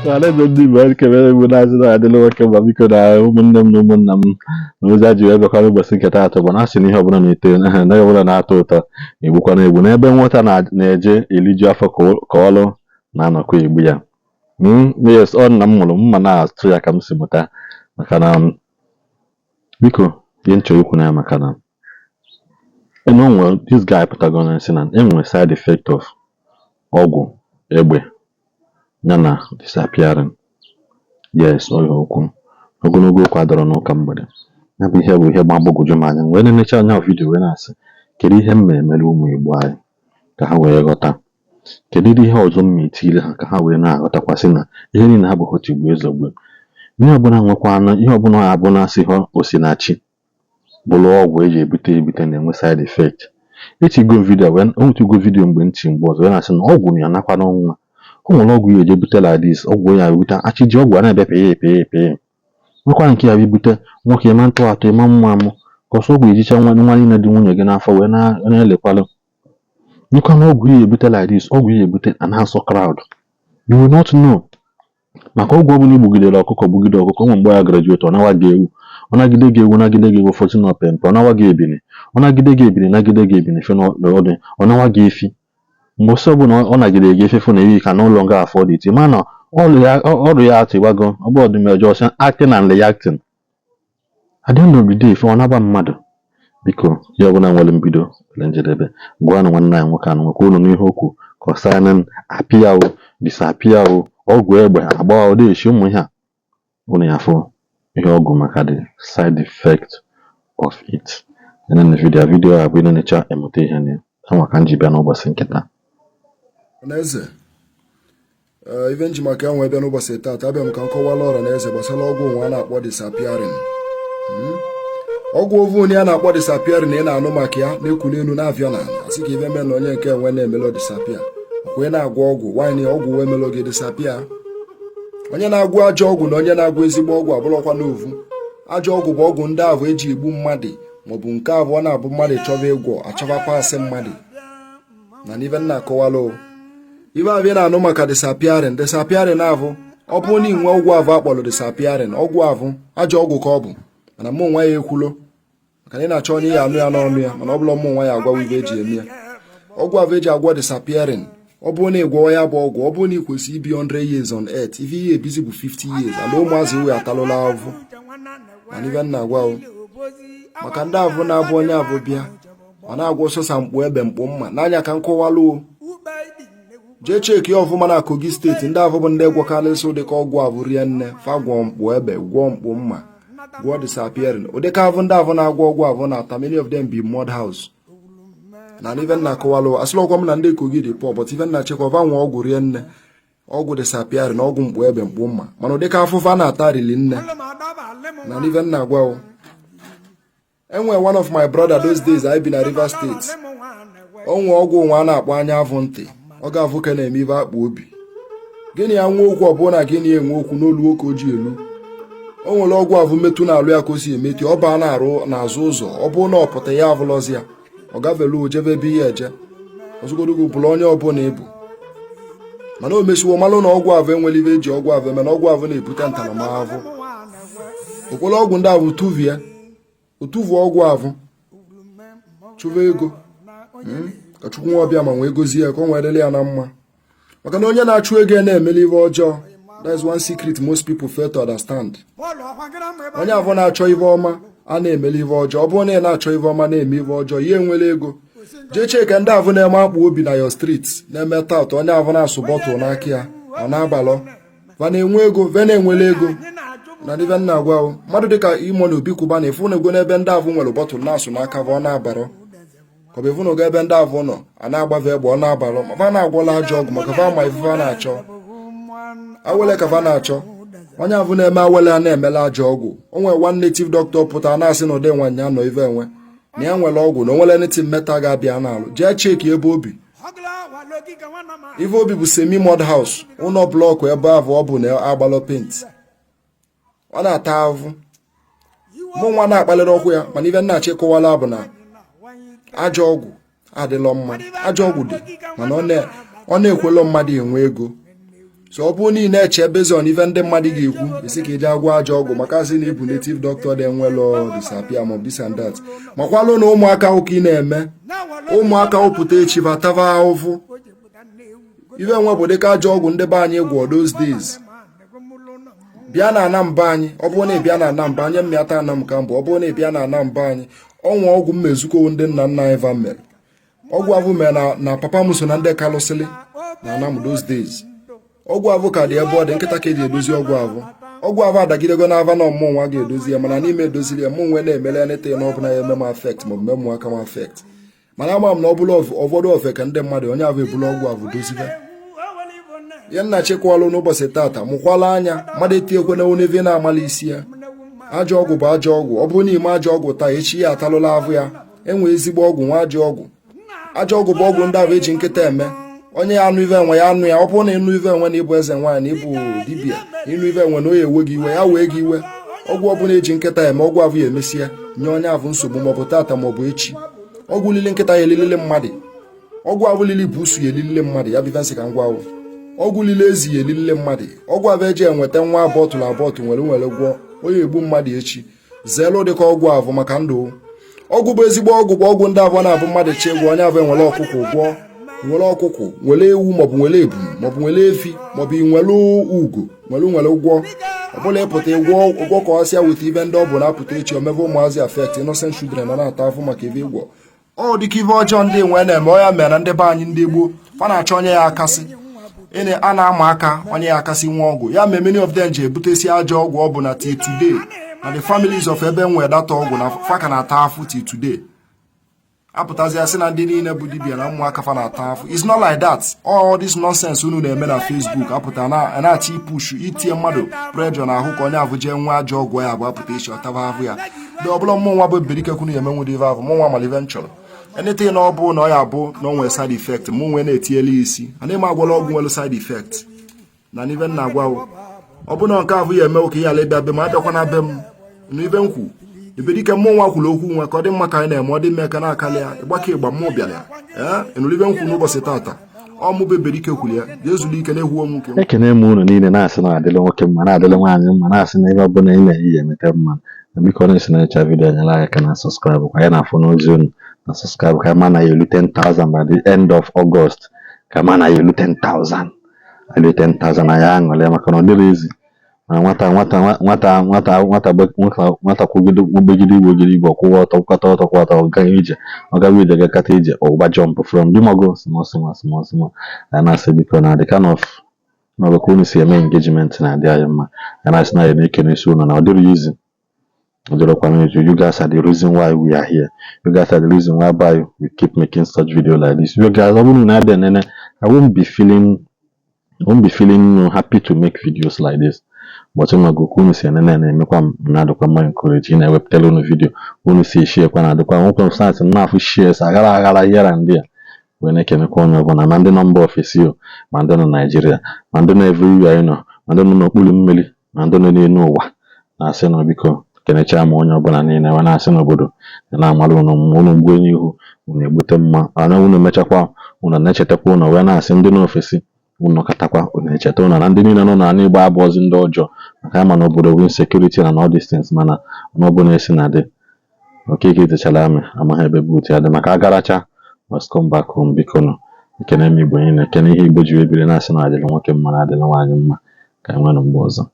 Ọhaneze ndị Igbo, ekele egwu na-azị na adịla nwoke ma. Biko, na ụmụnne m na ụmụnna m, na ozi a ji wee bịakwara ụbọchị nke taata bụ na asị na ihe ọbụla na-eto, na ihe ọbụla na-atọ ụtọ na-egbukwana egbu. N'ebe nwata na-eje eliju afọ ka ọlụ na-anọkwa egbu ya. Yes, ọ nna m mụrụ m ma na-atụ ya ka m si mụta, maka na biko, ihe m chọrọ ikwu na ya, maka na ene o nwere this guy pụtago na sị na enwere side effect of ọgwụ egbe ya na disappearing. Yes, ọ ihe okwu ogologo okwu adọrọ n'ụka mgbede. Ya bụ ihe bụ ihe gbagwoju m anya wee na-enecha anya video wee na-asị, kedu ihe m ma-emere ụmụ Igbo anyị ka ha wee ghọta? Kedu ihe ọzọ m ma etiri ha ka ha wee na-aghọtakwasị na ihe niile ha bụ tigbuo zọgbuo? Ihe ọbụla nwekwana ihe ọbụla abụ na-asị ha osinachi bụrụ ọgwụ eji ebute ebute na-enwe side effect. Etigo m video wee onwetigo video mgbe ntị mgbe ọzọ wee na-asị na ọgwụ na anakwana nwa. O nwere ọgwụ ya eje bute like this, ọgwụ ya ebute achịji ọgwụ a na-abịa pịị pịị pịị, nwekwa nke ya ebute nwoke ịma ntụ atụ ịma mmụ amụ ka ọsọ ọgwụ ejicha nwa nwa niile dị nwunye gị n'afọ wee na-elekwalụ. Nwekwana ọgwụ ya ebute like this, ọgwụ ya ebute a na-asọ crowd, you will not know, maka ọgwụ ọbụla igbugidere ọkụkọ gbugide ọkụkọ nwe mgbe ya graduate, ọ nawa gị ewu, ọ nagide gị ewu, nagide gị ewu fọtụ na opempe, ọ nawa gị ebini, ọ nagide gị ebini, nagide gị ebini fe n'ọdụ, ọ nawa gị efi. Mgbe ọsọ ọbụla ọ nagide gị efi fụ na ewi ka no longer afford it, ma na ọrụ ya atịwago ọ bụ ọdụmejọ acting and reacting. At the end of the day, ife ọ naba mmadụ. Biko, ihe ọbụla nwere mbido nwere njedebe. Gwanụ nwanne anyị nwoke anụ nwekwa unu n'ihe okwu concerning appear o, disappear o, ọgwụ egbe agba odeshi, ụmụ ihe a unu ya afụ ihe ọgwụ maka the side effect of it. Enene video a bụ ịnenecha emụta ihe na ya anwa ka m ji bịa n'ụbọchị nke taa. Ọhaneze, ee, ife nji maka ya nwee bịa n'ụbọchị taata, abịa m ka m kọwala ọra na eze gbasara ọgwụ nwa a na-akpọ disappearing. Ọgwụ ovu a na-akpọ disappearing ị na-anụ maka ya na-ekwu n'elu na-avịọ na asị ka ife mee na onye nke enwe na-emelo disappear. Ọkwa ị na-agwọ ọgwụ nwaanyị, ọgwụ wee melo gị disappear. Onye na-agwọ ajọ ọgwụ na onye na-agwọ ezigbo ọgwụ abụrụkwa n'ovu. Ajọ ọgwụ bụ ọgwụ ndị ahụ eji egbu mmadụ, maọbụ nke abụọ na-abụ mmadụ chọba ịgwọ achọbakwa asị mmadụ na n'ife nna akọwala o. Ife abịa na-anụ maka disappearing, disappearing avụ, ọ bụrụ na ị nwee ọgwụ avụ akpọrọ disappearing, ọgwụ avụ ajọ ọgwụ ka ọ bụ, mana mụ nwa ya ekwulo maka na ị na-achọ onye ya anụ ya n'ọnụ ya, mana ọ bụla mụ nwa ya agwawa ibe eji eme ya. Ọgwụ avụ eji agwọ disappearing, ọ bụrụ na ị gwọọ ya bụ ọgwụ, ọ bụrụ na ị kwesịrị ibi 100 years on earth, ife ihe ebizi bụ 50 years. Ala ụmụazị iwe atalụla avụ. Mana ife nna agwa o maka ndị avụ na-abụ onye avụ bịa, ọ na-agwọ sọsa mkpu egbe, mkpu mma n'anya, ka m kọwalụ o. Jee cheki ya ọfụma na Kogi Steeti, ndị avụ bụ ndị gwọkarịsị ụdịka ọgwụ avụ rie nne. Fa gwọọ mkpu egbe, gwọọ mkpu mma, gwọọ disappearing. Ụdịka avụ ndị avụ na-agwọ ọgwụ avụ na-ata, many of them be mud house. Na ife nna akọwalụ, asịlọkwa m na ndị Kogi dị poor, but ife nna chekwa va nwe ọgwụ rie nne, ọgwụ disappearing, ọgwụ mkpu egbe, mkpu mma, mana ụdịka afụfa na-ata rili nne. Na ife nna agwa o, enwe one of my brother, those days anyị bi na Rivers State, o nwe ọgwụ nwa a na-akpọ anya avụ ntị. Ọ ga-avụ ka na-eme ife akpa obi gịnị ya nwa okwu, ọ bụrụ na gịnị enwe okwu n'olu nwoke o ji elu. O nwere ọgwụ avụ mmetụ na-alụ ya ka o si emetụ ọ baa na-arụ n'azụ ụzọ. Ọ bụrụ na ọ pụta ya avụlọzi ya, ọ gavelu jebe ebe ihe eje ọzụgodogo bụrụ onye ọbụla ịbụ. Mana o mesiwo malụ na ọgwụ avụ enwere ibe eji ọgwụ avụ eme, na ọgwụ avụ na-ebute ntaramahụhụ. Okwere ọgwụ ndị avụ tuvie otuvuo ọgwụ avụ chụva ego. Ka Chukwu nwa ọbịa ma nwee gozie ya ka ọ nwee dịrị ya na mma, maka na onye na-achụ ego ya na-emeli ife ọjọọ. That is one secret most people fail to understand. Onye avụ na-achọ ife ọma a na-emeli ife ọjọọ. Ọ bụrụ na ị na-achọ ife ọma na-eme ife ọjọọ, ya enwere ego. Jee cheke ndị avụ na-eme akpa obi na your street, na-eme tout, onye avụ na-asụ bottle n'aka ya ọ na-abalọ, va na-enwe ego, ve na-enwele ego. Na ndị be nna agwa o, mmadụ dịka imo na Obi Kwụba na ịfụ na ego n'ebe ndị avụ nwere bottle na-asụ n'aka va ọ na-abarọ, ka ọ bụ ịfụ na ogo ebe ndị avụ nọ a na-agbafe egbe ọ na-abalọ, ma va na-agwọla ajọ ọgwụ, maka va ma ife va na-achọ, awele ka va na-achọ. Onye avụ na-eme awele a na-emela ajọ ọgwụ. O nwere one native doctor pụtara na-asị na ụdị nwanyị anọ ife enwe na ya nwere ọgwụ na o nwere anything meta ga-abịa n'alụ. Jee cheki ebe obi, ife obi bụ semi mud house, ụlọ block ebe ahụ ọ bụ na agbalọ paint, ọ na-ata ahụhụ. Mụ nwa na-akpaliri ọkwụ ya, mana ife nna-achị kọwala bụ na ajọ ọgwụ adịlọ mma. Ajọ ọgwụ dị, mana ọ na-ekwelọ mmadụ enwe ego. So ọ bụrụ na ị na-eche based on ife ndị mmadụ ga-ekwu, esi ka ije agwọ ajọ ọgwụ maka asị na ịbụ native doctor dị enwelo disappear maọbụ this and that, makwalụ na ụmụaka ụka ị na-eme, ụmụaka wụpụta echi batava ahụfụ. Ife nwe bụ dịka ajọ ọgwụ ndị be anyị gwọ those days. Bịa na ana mba anyị, ọ bụrụ na ị bịa na ana mba anyị, mmịata ana m ka mbụ. Ọ bụrụ na ị bịa na ana mba anyị, ọnwa ọgwụ mmezuko ndị nna nna anyị va mere, ọgwụ avụ mere na papa m so na ndị kalụsịlị na ana m those days. Ọgwụ avụ ka dị ebe ọ dị, nkịta ka eji edozi ọgwụ avụ. Ọgwụ avụ adagidego n'ava na ọmụmụ nwa ga-edozi ya, mana n'ime edoziri ya, mụ nwe na-emele ya nete na ọbụla ya eme m affect maọbụ mee ụmụaka m affect. Mana ama m na ọ bụla ụfọdụ ofe ka ndị mmadụ onye avụ ebula ọgwụ avụ dozibe ihe. Nna chekwalụ n'ụbọchị tata, mụkwala anya mmadụ etinyekwana n'ebe na-amala isi ya. Ajọ ọgwụ bụ ajọ ọgwụ. Ọ bụrụ na ime ajọ ọgwụ taa, echi ya atalụla avụ ya. Enwe ezigbo ọgwụ, nwa ajọ ọgwụ. Ajọ ọgwụ bụ ọgwụ ndị ahụ eji nkịta eme. Onye ya anụ ive enwe, ya anụ ya. Ọ bụrụ na ịnụ ive enwe na ịbụ eze nwaanyị na ịbụ dibịa, ịnụ ive enwe na o ya ewe gị iwe, ya wee gị iwe. Ọgwụ ọbụla eji nkịta eme, ọgwụ avụ ya emesịa nye onye avụ nsogbu, maọbụ tata maọbụ echi. Ọgwụ lili nkịta ya elilili mmadụ, ọgwụ avụ lili busu ya elilili mmadụ. Ya bife nsị ka ngwa awụ ọgwụ lili ezi ya elilili mmadụ. Ọgwụ avụ eji enweta nwa abọtụlụ abọtụ nwere gwọọ onye egbu mmadụ echi. Zeelu dịka ọgwụ avụ maka ndụ. Ọgwụ bụ ezigbo ọgwụ bụ ọgwụ ndị abụọ na-abụ mmadụ chi egwu onye abụ enwere ọkụkọ gwọọ, nwere ọkụkọ, nwere ewu, maọbụ nwere ebu, maọbụ nwere efi, maọbụ nwere ugo, nwere ụgwọ ọbụla ịpụta ịgwọ ụgwọ ka ọsịa weta ibe ndị ọ bụ na-apụta echi omebe ụmụazị affect, innocent children nọ na-ata afụ maka ibe ịgwọ. Ọ dịka ibe ọjọọ ndị nwe na-eme ọ ya mere na ndị be anyị, ndị gboo fa na-achọ onye ya akasị a na-ama aka, onye ya akasị nwa ọgwụ ya mee. Many of them ji ebutesi ajọ ọgwụ. Ọ bụ na till today na the families of ebe nwee data ọgwụ na fa ka na-ata afụ till today. Apụtazi asị na ndị niile bụ dibịa na ụmụaka fa na-ata afụ. It's not like that. All this nonsense unu na-eme na Facebook, apụta na-achọ ipush, itinye mmadụ pressure n'ahụ ka onye avụ jee nwa ajọ ọgwụ ya bụ apụta echi ọtaba ahụ ya dị ọbụla. Mmụ nwa bụ ebirike kwunu ya emenwụdị ife ahụ. Mụ nwa malive m chọrọ anything na ọ bụ na ọ ya bụ na o nwere side effect, mụ nwee na-etinyela isi. Anaghị m agwala ọgwụ nwere side effect na n'ife m na-agwa. Ọ bụ na nke ahụ ya eme oke ya ala ịbịa be m, abịakwana be m. N'ife m kwu ebedike, mmụ nwa kwuru okwu nwe ka ọ dị mma ka anyị na-eme, ọ dị mma ka na-akalị ya ịgbaka ịgba mmụ bịara ya. Ee, ịnụrụ ife m kwu n'ụbọchị tata? Ọ mụ bụ Ebedike kwuru ya. Jee zuru ike na-ehuo m nke m. Ekene m unu niile, na-asị na adịla nwoke mma, na-adịla nwaanyị mma, na-asị na ebe ọbụla ị na-eyi ya emete mma. Na biko, na-esi na-echa video, nyere anyị aka na subscribe kwa ya na-afụ n'ozi unu na subscribe, ka ma na ya elu 10,000 by the end of August, ka ma na ya elu 10,000, elu 10,000. Anyị aṅụrị maka na ọ dịrị ezi na nwata nwata nwata nwata nwata nwata nwata kwugide gbegide igwe igwe ọkwụwa ọtọ, kwata ọtọ, kwata ọ gaghị ije, ọ gaghị ije, gakata ije ọgba jump from bimogo small small small small. Anyị na-asị biko, na the kind of maọbụ ka unu si eme engagement na-adị anyị mma. Anyị na-asị na ya na-ekene isi unu na ọ dịrị easy, ọ dịrọkwa easy. You guys are the reason why we are here. You guys are the reason why by we keep making such video like this. You guys, ọ bụrụ na adị enene, I won't be feeling happy to make videos like this, but ịmago ka unu si enene na-emekwa m na-adịkwa mma encourage ị na-ewepụtara unu video. Unu si eshare kwa na-adịkwa nwekwa m site na-afụ shares aghara aghara here and there, wee na-ekenekwa onye ọbụla, ma ndị nọ mba ofesi o, ma ndị nọ Naịjirịa, ma ndị nọ everywhere ị nọ, ma ndị nọ n'okpuru mmiri, ma ndị nọ n'elu ụwa. Na-asị na biko, kenechaa m onye ọbụla niile, wee na-asị n'obodo na-amara unu mma, unu gbuo n'ihu unu egbute mma ana unu mechakwa unu na-echetakwa unu, wee na-asị ndị n'ofesi unu katakwa unu echeta unu na ndị niile nọ n'ala Igbo abụọzi ndị ọjọọ, maka ama na obodo bụ insecurity na all these things. Mana ọbụla esi na dị Okeke techara amị amaghị ebe buutu ya dị, maka agaracha must come back home. Biko nụ, ekene m Igbo niile, ekene ihe Igbo ji wee biri, na-asị na adịrị nwoke mma na adịrị nwaanyị mma. Ka anyị nwere mgbe ọzọ.